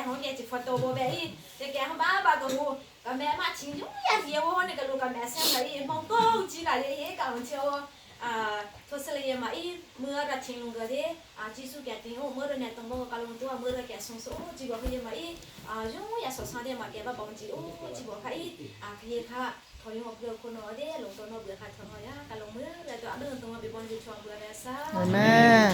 hong ke chi photo bo be i te ke hong ba ba ko hu ka mẹ mà chính chúng ya ye wo ne ka lu ka mẹ xem la i mong ko chi la ye ye ka ong cheo à thôi sẽ là mà i mưa ra thiên lung cái đấy à chỉ số cái tiếng ô mưa ra nè tông bông cái lung tua mưa ra cái sông số chỉ bảo cái mà i à chúng ya số sang đấy mà cái ba bông chỉ ô chỉ bảo cái i à cái khá thôi nhưng mà bữa cô nói đấy lung tôi nó bữa khá thôi ya cái lung mưa là tôi ăn được tôi mà bị bông chỉ cho bữa này sao. Amen.